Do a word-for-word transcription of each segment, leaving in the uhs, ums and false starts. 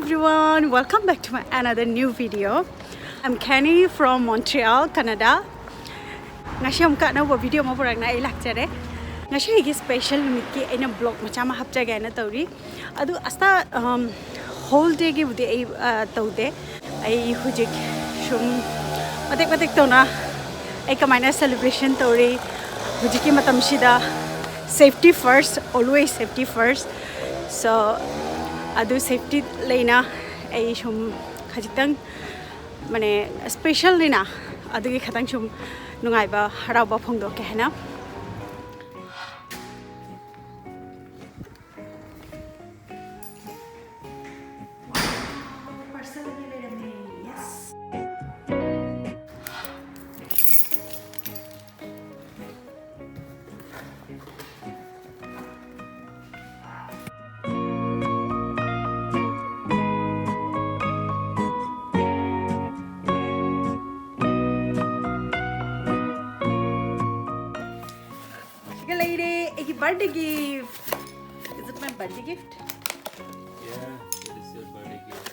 Everyone, welcome back to my another new video. I'm Kenny from Montreal, Canada. ꯉꯁꯤ ꯑꯃꯨꯛꯀ ꯑꯅꯧꯕ video ꯑꯃ ꯄꯨꯔꯛꯅ ꯑꯩ ꯂꯥꯛꯆꯔꯦ꯫ ꯉꯁꯤ ꯑꯩꯒꯤ special ꯅꯨꯃꯤꯠꯀꯤ ꯑꯩꯅ vlog ꯃꯆꯥ ꯑꯃ ꯍꯥꯞꯆꯒꯦ ꯍꯥꯏꯅ ꯇꯧꯔꯤ꯫ ꯑꯗꯨ ꯑꯁꯇꯥ, um, whole dayꯒꯤꯕꯨꯗꯤ ꯑꯩ, ꯑ, ꯇꯧꯗꯦ꯫ ꯑꯩ ꯍꯧꯖꯤꯛ ꯁꯨꯝ ꯃꯇꯦꯛ ꯃꯇꯦꯛ ꯇꯧꯅ ꯑꯩ ꯀꯃꯥꯏꯅ celebration ꯇꯧꯔꯤ ꯍꯧꯖꯤꯛꯀꯤ ꯃꯇꯝꯁꯤꯗ, safety first, always safety first꯫ So, ꯑꯗꯨ safety ꯂꯩꯅ ꯑꯩ ꯁꯨꯝ ꯈꯖꯤꯛꯇꯪ, ꯃꯥꯅꯦ, special ꯅꯤꯅ, ꯑꯗꯨꯒꯤ ꯈꯇꯪ ꯁꯨꯝ ꯅꯨꯡꯉꯥꯏꯕ, ꯍꯔꯥꯎꯕ ꯐꯣꯡꯗꯣꯛꯀꯦ ꯍꯥꯏꯅ꯫ Parcel ꯑꯅꯤ ꯂꯩꯔꯝꯃꯦ꯫ Yes꯫ ꯁꯤꯒ ꯂꯩꯔꯦ, ꯑꯩꯒꯤ birthday gift꯫ Is it my birthday gift? Yeah, it is your birthday gift.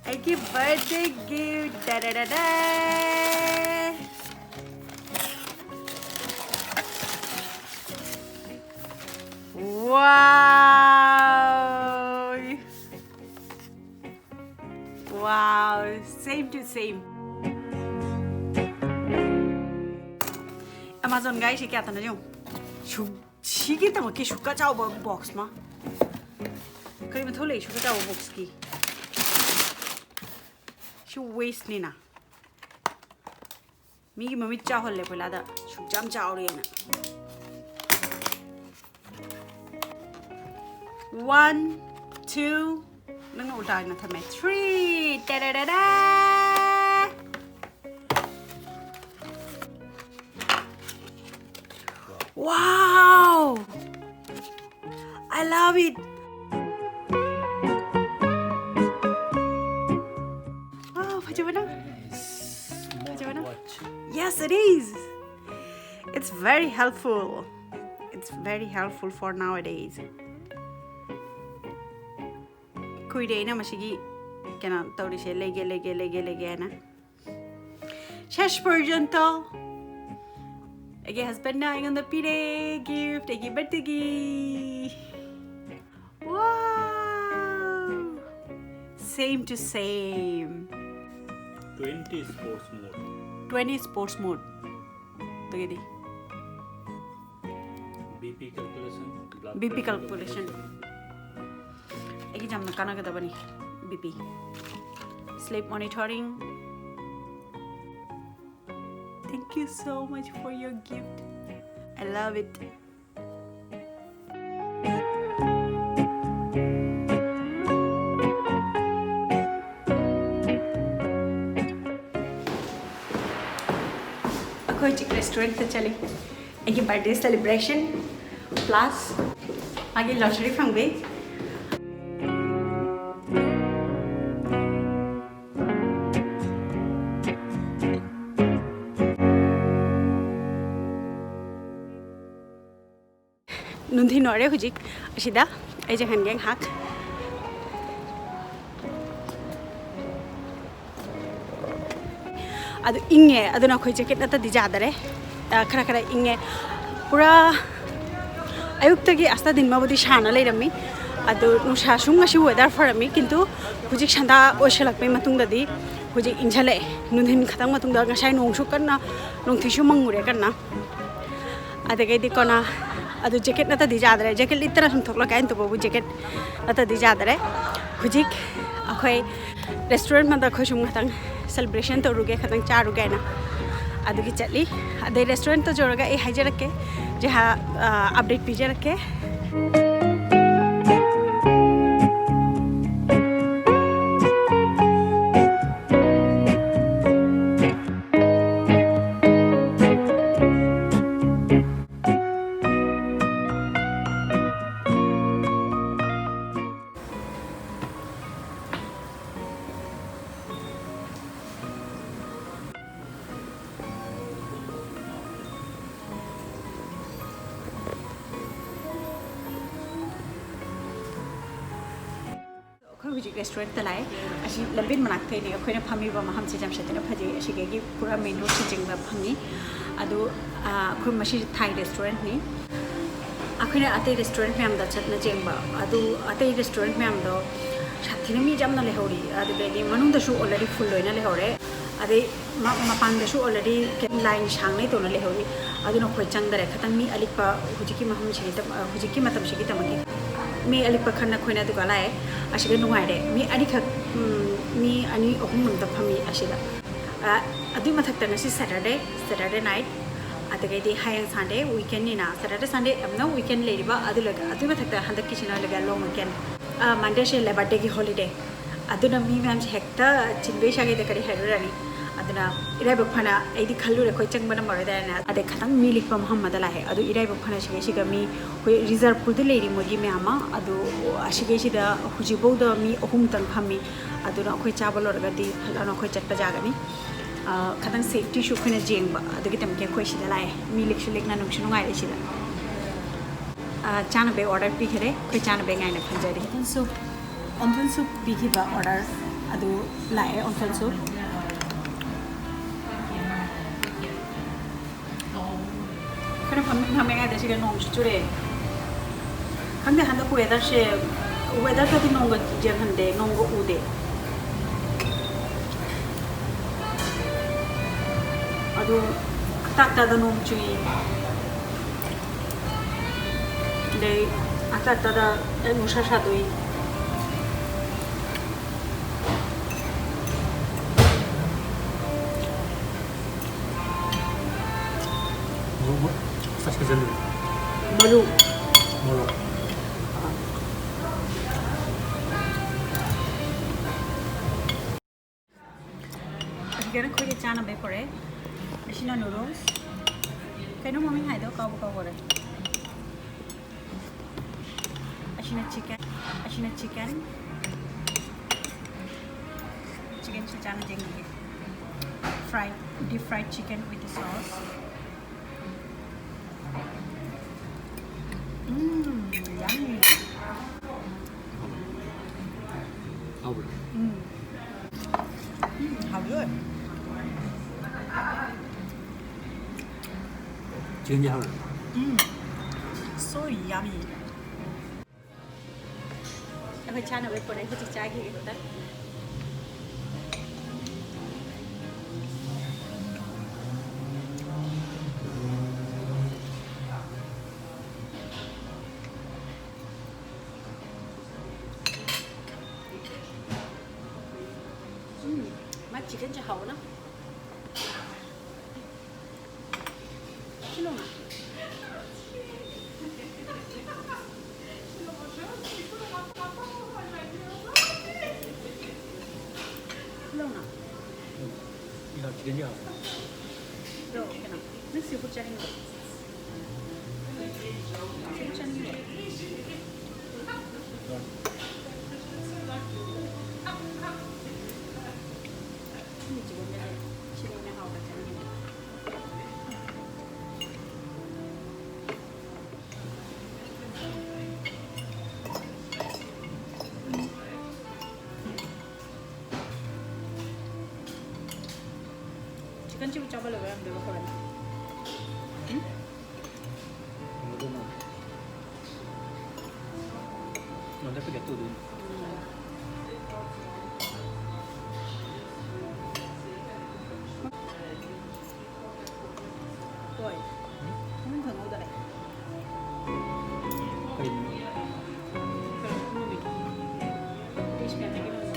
ꯑꯩꯒꯤ birthday gift꯫ Da, da, da, da. Wow! Wow, same to same. Amazon guys, ꯁꯤ ꯀꯌꯥ ꯇꯅ ꯌꯦꯡꯉꯨ꯫ ꯁꯨ-, ꯁꯤꯒꯤꯗꯃꯛꯀꯤ ꯁꯨꯛꯀ ꯆꯥꯎꯕ box ꯑꯃ꯫ ꯀꯔꯤ ꯃꯊꯧ ꯂꯩ ꯁꯨꯛꯀ ꯆꯥꯎꯕ boxꯀꯤ? ꯁꯤ wasteꯅꯤꯅ꯫ ꯃꯤꯒꯤ ꯃꯃꯤꯠ ꯆꯥꯎꯍꯜꯂꯦ ꯄꯣꯏꯂꯥꯗ, ꯁꯨꯛ ꯌꯥꯝ ꯆꯥꯎꯔꯦꯅ꯫ One, two, ꯅꯪꯅ ꯎꯜꯇꯥ ꯑꯣꯏꯅ ꯊꯝꯃꯦ꯫ Three, ꯇꯦꯔꯦꯔꯦꯔꯦ! Wow! I love it. Wow, ꯐꯖꯕꯅ? ꯐꯖꯕꯅ? Yes, it is. It's very helpful. It's very helpful for nowadays. ꯀꯨꯏꯔꯦ ꯑꯩꯅ ꯃꯁꯤꯒꯤ ꯀꯩꯅꯣ ꯇꯧꯔꯤꯁꯦ, ꯂꯩꯒꯦ ꯂꯩꯒꯦ ꯂꯩꯒꯦ ꯂꯩꯒꯦ ꯍꯥꯏꯅ꯫ ꯁꯦꯁ ꯄꯔꯖꯟꯇꯣ ꯑꯩꯒꯤ ꯍꯁꯕꯦꯟꯅ ꯑꯩꯉꯣꯟꯗ ꯄꯤꯔꯦ ꯒꯤꯐ ꯑꯩꯒꯤ ꯕꯔꯊꯗꯦꯒꯤ꯫ Wow! Same to same. Twenty sports mode. Twenty sports mode. ꯇꯒꯤꯗꯤ BP calculation. Blood BP pressure calculation. ꯑꯩꯒꯤ ꯌꯥꯝꯅ ꯀꯥꯟꯅꯒꯗꯕꯅꯤ, BP. Sleep monitoring. Thank you so much for your gift. I love it. ꯑꯩꯈꯣꯏ ꯍꯧꯖꯤꯛ ꯔꯦꯁꯇꯨꯔꯦꯟꯠꯇ ꯆꯠꯂꯤ꯫ ꯑꯩꯒꯤ ꯕꯥꯔꯗꯦ ꯁꯦꯂꯦꯕ꯭ꯔꯦꯁꯟ ꯄ꯭ꯂꯁ ꯃꯥꯒꯤ lottery ꯐꯪꯕꯩ꯫ ꯅꯨꯡꯊꯤꯟ ꯑꯣꯏꯔꯦ ꯍꯧꯖꯤꯛ꯫ ꯑꯁꯤꯗ ꯑꯩꯁꯦ ꯍꯟꯒꯦ ꯉꯥꯏꯍꯥꯛ꯫ ꯑꯗꯨ ꯏꯪꯉꯦ, ꯑꯗꯨꯅ ꯑꯩꯈꯣꯏ ꯖꯦꯀꯦꯠ ꯅꯠꯇꯗꯤ ꯌꯥꯗꯔꯦ꯫ ꯑ, ꯈꯔ ꯈꯔ ꯏꯪꯉꯦ꯫ ꯄꯨꯔꯥ ꯑꯌꯨꯛꯇꯒꯤ ꯑꯁꯇ ꯗꯤꯟꯃꯕꯨꯗꯤ ꯁꯥꯅ ꯂꯩꯔꯝꯃꯤ꯫ ꯑꯗꯨ ꯅꯨꯡꯁꯥꯁꯨ ꯉꯁꯤ ꯋꯦꯗꯔ ꯐꯔꯝꯃꯤ, ꯀꯤꯟꯇꯨ ꯍꯧꯖꯤꯛ ꯁꯟꯗꯥ ꯑꯣꯏꯁꯜꯂꯛꯄꯩ ꯃꯇꯨꯡꯗꯗꯤ ꯍꯧꯖꯤꯛ ꯏꯪꯁꯜꯂꯛꯑꯦ꯫ ꯅꯨꯡꯊꯤꯟ ꯈꯛꯇꯪ ꯃꯇꯨꯡꯗ ꯉꯁꯥꯏ ꯅꯣꯡꯁꯨ ꯀꯟꯅ, ꯅꯣꯡꯊꯤꯁꯨ ꯃꯪꯉꯨꯔꯦ ꯀꯟꯅ꯫ ꯑꯗꯒꯤꯗꯤ ꯀꯣꯟꯅ ꯑꯗꯨ ꯖꯦꯀꯦꯠ ꯅꯠꯇꯗꯤ ꯌꯥꯗ꯭ꯔꯦ꯫ ꯖꯦꯀꯦꯠ ꯂꯤꯠꯇꯅ ꯁꯨꯝ ꯊꯣꯛꯂꯛꯀꯦ ꯍꯥꯏꯅ ꯇꯧꯕꯕꯨ ꯖꯦꯀꯦꯠ ꯅꯠꯇꯗꯤ ꯌꯥꯗ꯭ꯔꯦ꯫ ꯍꯧꯖꯤꯛ ꯑꯩꯈꯣꯏ ꯔꯦꯁꯇꯨꯔꯦꯟꯠ ꯑꯃꯗ ꯑꯩꯈꯣꯏ ꯁꯨꯝ ꯉꯥꯛꯇꯪ ꯁꯦꯂꯦꯕ꯭ꯔꯦꯁꯟ ꯇꯧꯔꯨꯒꯦ, ꯈꯤꯇꯪ ꯆꯥꯔꯨꯒꯦ ꯍꯥꯏꯅ ꯑꯗꯨꯒꯤ ꯆꯠꯂꯤ꯫ ꯑꯗꯩ ꯔꯦꯁꯇꯨꯔꯦꯟꯠꯇ ꯌꯧꯔꯒ ꯑꯩ ꯍꯥꯏꯖꯔꯛꯀꯦ, ꯖꯤꯍꯥ, ꯑ, ꯑꯞꯗꯦꯠ ꯄꯤꯖꯔꯛꯀꯦ꯫ ꯑꯩꯈꯣꯏ ꯍꯧꯖꯤꯛ ꯔꯦꯁꯇꯨꯔꯦꯟꯠꯇ ꯂꯥꯛꯑꯦ꯫ ꯑꯁꯤ ꯂꯝꯕꯦꯟ ꯃꯅꯥꯛꯇꯩꯅꯦ꯫ ꯑꯩꯈꯣꯏꯅ ꯐꯝꯃꯤꯕ ꯃꯐꯝꯁꯤ ꯌꯥꯝ ꯁꯥꯊꯤꯅ ꯐꯖꯩ꯫ ꯑꯁꯤꯗꯒꯤ ꯄꯨꯔꯥ ꯃꯦꯟ ꯔꯣꯗꯁꯤ ꯌꯦꯡꯕ ꯐꯪꯉꯤ꯫ ꯑꯗꯨ, ꯑ, ꯑꯩꯈꯣꯏ ꯃꯁꯤ ꯊꯥꯏ ꯔꯦꯁꯇꯨꯔꯦꯟꯠꯅꯤ꯫ ꯑꯩꯈꯣꯏꯅ ꯑꯇꯩ ꯔꯦꯁꯇꯨꯔꯦꯟꯠ ꯃꯌꯥꯝꯗ ꯆꯠꯅ ꯌꯦꯡꯕ ꯑꯗꯨ, ꯑꯇꯩ ꯔꯦꯁꯇꯨꯔꯦꯟꯠ ꯃꯌꯥꯝꯗꯣ ꯁꯥꯊꯤꯅ ꯃꯤ ꯌꯥꯝꯅ ꯂꯩꯍꯧꯔꯤ꯫ ꯑꯗꯨꯗꯩꯗꯤ ꯃꯅꯨꯡꯗꯁꯨ already full ꯂꯣꯏꯅ ꯂꯩꯍꯧꯔꯦ꯫ ꯑꯗꯩ ꯃ-, ꯃꯄꯥꯟꯗꯁꯨ already ꯂꯥꯏꯟ ꯁꯥꯡꯅ ꯇꯧꯅ ꯂꯩꯍꯧꯔꯤ꯫ ꯑꯗꯨꯅ ꯑꯩꯈꯣꯏ ꯆꯪꯗꯔꯦ꯫ ꯈꯤꯇꯪ ꯃꯤ ꯑꯂꯤꯛꯄ ꯍꯧꯖꯤꯛꯀꯤ ꯃꯐꯝꯁꯤꯒꯤ ꯇꯝ-, ꯍꯧꯖꯤꯛꯀꯤ ꯃꯇꯝꯁꯤꯒꯤ ꯇꯝꯃꯛꯀꯦ꯫ ꯃꯤ ꯑꯂꯤꯛꯄ ꯈꯟꯅ ꯑꯩꯈꯣꯏꯅ ꯑꯗꯨꯒ ꯂꯥꯛꯑꯦ꯫ ꯑꯁꯤꯒ ꯅꯨꯡꯉꯥꯏꯔꯦ꯫ ꯃꯤ ꯑꯅꯤꯈꯛ, ꯎꯝ, ꯃꯤ ꯑꯅꯤ ꯑꯍꯨꯝ ꯑꯝꯇ ꯐꯝꯃꯤ ꯑꯁꯤꯗ꯫ ꯑ, ꯑꯗꯨꯏ ꯃꯊꯛꯇ ꯉꯁꯤ Saturday, Saturday night, ꯑꯗꯒꯤꯗꯤ ꯍꯌꯦꯡ Sunday, weekendꯅꯤꯅ, Saturday, Sunday ꯑꯃꯅ weekend ꯂꯩꯔꯤꯕ, ꯑꯗꯨ ꯂꯣꯏꯔꯒ, ꯑꯗꯨꯏ ꯃꯊꯛꯇ ꯍꯟꯗꯛꯀꯤꯁꯤꯅ ꯂꯣꯏꯔꯒ long weekend꯫ ꯑ, Mondayꯁꯦ Labour Dayꯒꯤ holiday꯫ ꯑꯗꯨꯅ ꯃꯤ ꯃꯌꯥꯝꯁꯦ ꯍꯦꯛꯇ ꯆꯤꯟꯕꯩ ꯆꯥꯒꯦꯗ ꯀꯔꯤ ꯍꯥꯏꯔꯨꯔꯅꯤ꯫ ꯑꯗꯨꯅ ꯏꯔꯥꯏꯕꯛ ꯐꯅ ꯑꯩꯗꯤ ꯈꯜꯂꯨꯔꯦ ꯑꯩꯈꯣꯏ ꯆꯪꯕ ꯅꯝꯃꯔꯣꯏꯗ꯭ꯔꯥꯅ꯫ ꯑꯗꯩ ꯈꯤꯇꯪ ꯃꯤ ꯂꯤꯛꯄ ꯃꯐꯝ ꯑꯃꯗ ꯂꯥꯛꯑꯦ꯫ ꯑꯗꯨ ꯏꯔꯥꯏꯕꯛ ꯐꯅ ꯁꯤꯒꯩꯁꯤꯒ ꯃꯤ ꯑꯩꯈꯣꯏ reserve poolꯗ ꯂꯩꯔꯤ ꯃꯣꯏꯒꯤ ꯃꯌꯥꯝ ꯑꯃ꯫ ꯑꯗꯨ ꯑꯁꯤꯒꯩꯁꯤꯗ ꯍꯧꯖꯤꯛꯐꯥꯎꯗ ꯃꯤ ꯑꯍꯨꯝꯇꯪ ꯐꯝꯃꯤ꯫ ꯑꯗꯨꯅ ꯑꯩꯈꯣꯏ ꯆꯥꯕ ꯂꯣꯏꯔꯒꯗꯤ ꯐꯠ ꯂꯥꯎꯅ ꯑꯩꯈꯣꯏ ꯆꯠꯄ ꯌꯥꯒꯅꯤ꯫ ꯑ, ꯈꯤꯇꯪ safetyꯁꯨ ꯑꯩꯈꯣꯏꯅ ꯌꯦꯡꯕ꯫ ꯑꯗꯨꯒꯤꯗꯃꯛꯀꯤ ꯑꯩꯈꯣꯏ ꯁꯤꯗ ꯂꯥꯛꯑꯦ꯫ ꯃꯤ ꯂꯤꯛꯁꯨ ꯂꯤꯛꯅ ꯅꯨꯡꯁꯨ ꯅꯨꯡꯉꯥꯏꯔꯦ ꯁꯤꯗ꯫ ꯑ, ꯆꯥꯅꯕꯩ order ꯄꯤꯈꯔꯦ꯫ ꯑꯩꯈꯣꯏ ꯆꯥꯅꯕꯩ ꯉꯥꯏꯅ ꯐꯝꯖꯔꯤ꯫ ꯑꯣꯟꯊꯣꯟ soup, ꯑꯣꯟꯊꯣꯟ soup ꯄꯤꯈꯤꯕ order ꯑꯗꯨ ꯂꯥꯛꯑꯦ, ꯑꯣꯟꯊꯣꯟ soup꯫ ꯑꯩꯈꯣꯏꯅ ꯐꯝ-, ꯐꯝꯃꯤꯉꯩꯗ ꯁꯤꯗ ꯅꯣꯡꯁꯨ ꯆꯨꯔꯛꯑꯦ꯫ ꯈꯪꯗꯦ, ꯍꯟꯗꯛ weatherꯁꯦ, weatherꯗꯗꯤ ꯅꯣꯡꯒ ꯌꯦꯡꯍꯟꯗꯦ, ꯅꯣꯡꯒ ꯎꯗꯦ꯫ ꯑꯗꯨ ꯍꯇꯥ ꯍꯇꯥꯗ ꯅꯣꯡ ꯆꯨꯏ꯫ ꯑꯗꯩ ꯍꯇꯥ ꯍꯇꯥꯗ ꯍꯦꯛ ꯅꯨꯡꯁꯥ ꯁꯥꯗꯣꯛꯏ꯫ ꯃꯣꯔꯣꯛ ꯃ-, ꯁꯥꯏꯖ ꯈꯖꯤꯜꯂꯨ꯫ ꯃꯔꯨ꯫ ꯃꯣꯔꯣꯛ꯫ ꯑꯁꯤꯒꯅ ꯑꯩꯈꯣꯏꯒꯤ ꯆꯥꯅꯕꯩ ꯄꯨꯔꯛꯑꯦ꯫ ꯑꯁꯤꯅ noodles꯫ ꯀꯩꯅꯣ ꯃꯃꯤꯡ ꯍꯥꯏꯗꯣ ꯀꯥꯎꯕꯨ ꯀꯥꯎꯈꯔꯦ꯫ ꯑꯁꯤꯅ chicken, ꯑꯁꯤꯅ chicken꯫ Chickenꯁꯤ ꯆꯥꯅ ꯌꯦꯡꯈꯤꯒꯦ꯫ Fried, deep fried chicken with the sauce. Mm, yummy. ꯍꯥꯎꯕ꯭ꯔꯣ? ꯎꯝ꯫ ꯎꯝ, ꯍꯥꯎꯋꯦ꯫ ꯆꯤꯀꯟꯗꯤ ꯍꯥꯎꯔꯣ? ꯎꯝ꯫ So yummy. ꯑꯩꯈꯣꯏ ꯆꯥꯅꯕ ꯄꯨꯔꯛꯑꯦ, ꯍꯧꯖꯤꯛ ꯆꯥꯈꯤꯒꯦ ꯑꯝꯇ꯫ ꯎꯝ, ꯃꯥ ꯆꯤꯀꯟꯁꯦ ꯍꯥꯎꯕꯅ꯫ ꯁꯤ ꯂꯧꯅ꯫ ꯁꯤ ꯂꯧꯅ꯫ ꯌꯥ, ꯆꯤꯀꯟꯗꯤ ꯍꯥꯎꯔꯣ? ꯂꯧ, ꯀꯩꯅꯣ? ꯅꯪ ꯁꯤ ꯐꯨꯗ ꯆꯥꯅꯤꯡꯕ꯭ꯔꯣ? ꯁꯤ ꯐꯨꯗ ꯆꯥꯅꯤꯡꯕ꯭ꯔꯣ? ꯁꯤ ꯆꯤꯀꯟꯁꯦ ꯁꯤꯅ ꯍꯦꯟꯅ ꯍꯥꯎꯕ ꯆꯥꯅꯤꯡꯉꯦ꯫ ꯆꯤꯀꯟꯁꯤꯕꯨ ꯆꯥꯕ ꯂꯣꯏꯕ ꯌꯥꯔꯝꯗꯣꯏꯕ ꯈꯣꯠꯂꯅꯤ꯫ ꯎꯝ? ꯀꯩꯅꯣꯗꯣ ꯃꯥꯜꯂꯦ꯫ ꯅꯉꯣꯟꯗ ꯄꯤꯛꯑꯞ ꯇꯧꯗꯣꯏꯅꯤ꯫ ꯍꯣꯏ꯫ ꯃꯃꯤꯡ ꯈꯪꯍꯧꯗꯔꯦ꯫ ꯀꯩꯅꯣ? ꯀꯩꯅꯣ ꯃꯃꯤꯡ? ꯏꯪꯂꯤꯁ ꯃꯌꯥꯝꯗꯒꯤ ꯃꯃꯤꯡ꯫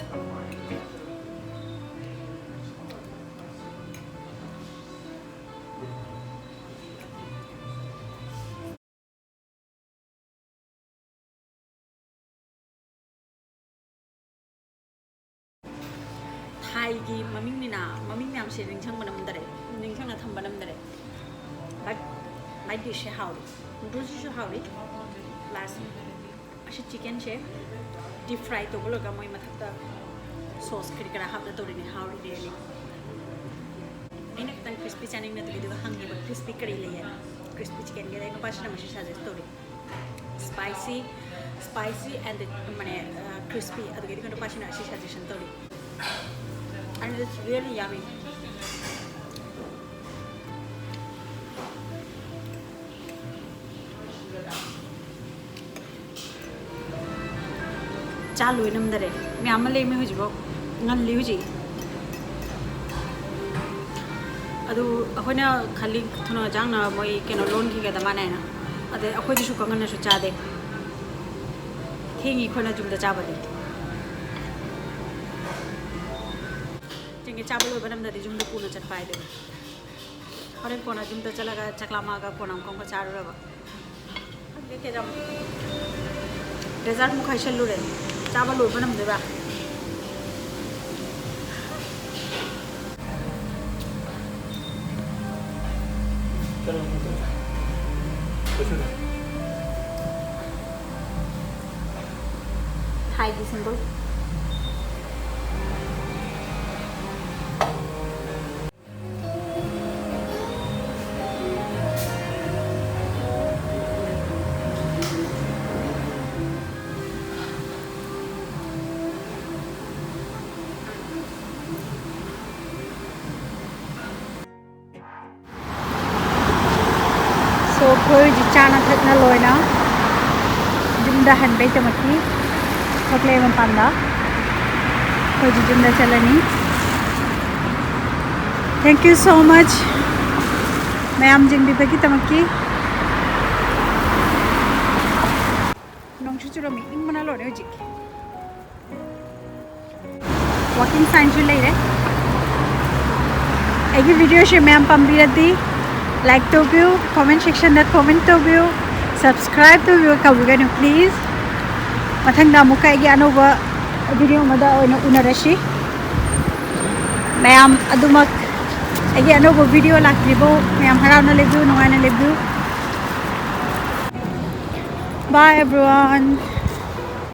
ꯊꯥꯏꯒꯤ ꯃꯃꯤꯡꯅꯤꯅ, ꯃꯃꯤꯡ ꯃꯌꯥꯝꯁꯦ ꯅꯤꯡꯁꯤꯡꯕ ꯅꯝꯗꯔꯦ, ꯅꯤꯡꯁꯤꯡꯅ ꯊꯝꯕ ꯅꯝꯗꯔꯦ꯫ But my dish say ꯍꯥꯎꯔꯤ, ꯅꯨꯗꯜꯁꯤꯁꯨ ꯍꯥꯎꯔꯤ, plus ꯑꯁꯤ ꯆꯤꯀꯟꯁꯦ deep fry ꯇꯧꯕ ꯂꯣꯏꯔꯒ ꯃꯣꯏ ꯃꯊꯛꯇ ꯁꯣꯁ ꯀꯔꯤ ꯀꯔꯥ ꯍꯥꯞꯇ ꯇꯧꯔꯤꯅꯦ, ꯍꯥꯎꯔꯤ really꯫ ꯑꯩꯅ ꯈꯤꯇꯪ ꯀ꯭ꯔꯤꯁꯄꯤ ꯆꯥꯅꯤꯡꯅ ꯇꯧꯕꯤꯗꯨꯒ ꯍꯪꯉꯦꯕ ꯀ꯭ꯔꯤꯁꯄꯤ ꯀꯔꯤ ꯂꯩꯌꯦꯅ, ꯀ꯭ꯔꯤꯁꯄꯤ ꯆꯤꯀꯟꯒꯤ, ꯑꯗꯩ ꯅꯨꯄꯥꯁꯤꯅ ꯃꯁꯤ suggest ꯇꯧꯔꯤ꯫ Spicy, spicy and ꯃꯥꯅꯦ, crispy. ꯑꯗꯨꯒꯤꯗꯤ ꯀꯩꯅꯣ ꯅꯨꯄꯥꯁꯤꯅ ꯑꯁꯤ suggestion ꯇꯧꯔꯤ꯫ And it's really yummy. ꯆꯥ ꯂꯣꯏ ꯅꯝꯗꯔꯦ꯫ ꯃꯌꯥꯝ ꯑꯃ ꯂꯩꯔꯝꯃꯦ ꯍꯧꯖꯤꯛꯐꯥꯎ꯫ ꯉꯜꯂꯤ ꯍꯧꯖꯤꯛ꯫ ꯑꯗꯨ ꯑꯩꯈꯣꯏꯅ ꯈꯜꯂꯤ ꯊꯨꯅ ꯆꯥꯡꯅ ꯃꯣꯏ ꯀꯩꯅꯣ ꯂꯣꯟꯈꯤꯒꯗ ꯃꯥꯅꯦꯅ꯫ ꯑꯗꯩ ꯑꯩꯈꯣꯏꯗꯤ ꯁꯨꯛꯀ ꯉꯟꯅꯁꯨ ꯆꯥꯗꯦ꯫ ꯊꯦꯡꯉꯤ ꯑꯩꯈꯣꯏꯅ ꯌꯨꯝꯗ ꯆꯥꯕꯗꯤ꯫ ꯆꯦꯡꯒꯤ ꯆꯥꯕ ꯂꯣꯏꯕ ꯅꯝꯗꯗꯤ ꯌꯨꯝꯗ ꯄꯨꯅ ꯆꯠꯄ ꯍꯥꯏꯗꯨꯅꯤ꯫ ꯍꯣꯔꯦꯟ ꯀꯣꯟꯅ ꯌꯨꯝꯗ ꯆꯠꯂꯒ ꯆꯥꯛ ꯂꯥꯝꯃꯛꯑꯒ ꯀꯣꯟꯅ ꯑꯃꯨꯛꯀ ꯑꯃꯨꯛꯀ ꯆꯥꯔꯨꯔꯕ꯫ ꯈꯪꯗꯦ ꯀꯩꯗꯧ-, dessert ꯃꯨꯛ ꯈꯥꯏꯁꯜꯂꯨꯔꯦ꯫ ꯆꯥꯕ ꯂꯣꯏꯕ ꯅꯝꯗꯣꯏꯕ꯫ Thai ꯒꯤ symbol꯫ So, ꯑꯩꯈꯣꯏ ꯍꯧꯖꯤꯛ ꯆꯥꯅ ꯊꯛꯅ ꯂꯣꯏꯅ ꯌꯨꯝꯗ ꯍꯟꯕꯩꯗꯃꯛꯀꯤ ꯊꯣꯛꯂꯛꯑꯦ ꯃꯄꯥꯟꯗ꯫ ꯑꯩꯈꯣꯏ ꯍꯧꯖꯤꯛ ꯌꯨꯝꯗ ꯆꯠꯂꯅꯤ꯫ Thank you so much ꯃꯌꯥꯝ ꯌꯦꯡꯕꯤꯕꯒꯤꯗꯃꯛꯀꯤ꯫ ꯅꯣꯡꯁꯨ ꯆꯨꯔꯝꯃꯤ, ꯏꯪꯕꯅ ꯂꯣꯏꯔꯦ ꯍꯧꯖꯤꯛ꯫ Walking sign ꯁꯨ ꯂꯩꯔꯦ꯫ ꯑꯩꯒꯤ video ꯁꯦ ꯃꯌꯥꯝ ꯄꯥꯝꯕꯤꯔꯗꯤ like ꯇꯧꯕꯤꯌꯨ, comment section ꯗ comment ꯇꯧꯕꯤꯌꯨ, subscribe ꯇꯧꯕꯤꯌꯨ ꯀꯥꯎꯕꯤꯒꯅꯨ please꯫ ꯃꯊꯪꯗ ꯑꯃꯨꯛꯀ ꯑꯩꯒꯤ ꯑꯅꯧꯕ video ꯑꯃꯗ ꯑꯣꯏꯅ ꯎꯅꯔꯁꯤ꯫ ꯃꯌꯥꯝ ꯑꯗꯨꯃꯛ ꯑꯩꯒꯤ ꯑꯅꯧꯕ video ꯂꯥꯛꯇ꯭ꯔꯤꯕꯧ ꯃꯌꯥꯝ ꯍꯔꯥꯎꯅ ꯂꯩꯕꯤꯌꯨ, ꯅꯨꯡꯉꯥꯏꯅ ꯂꯩꯕꯤꯌꯨ꯫ Bye everyone.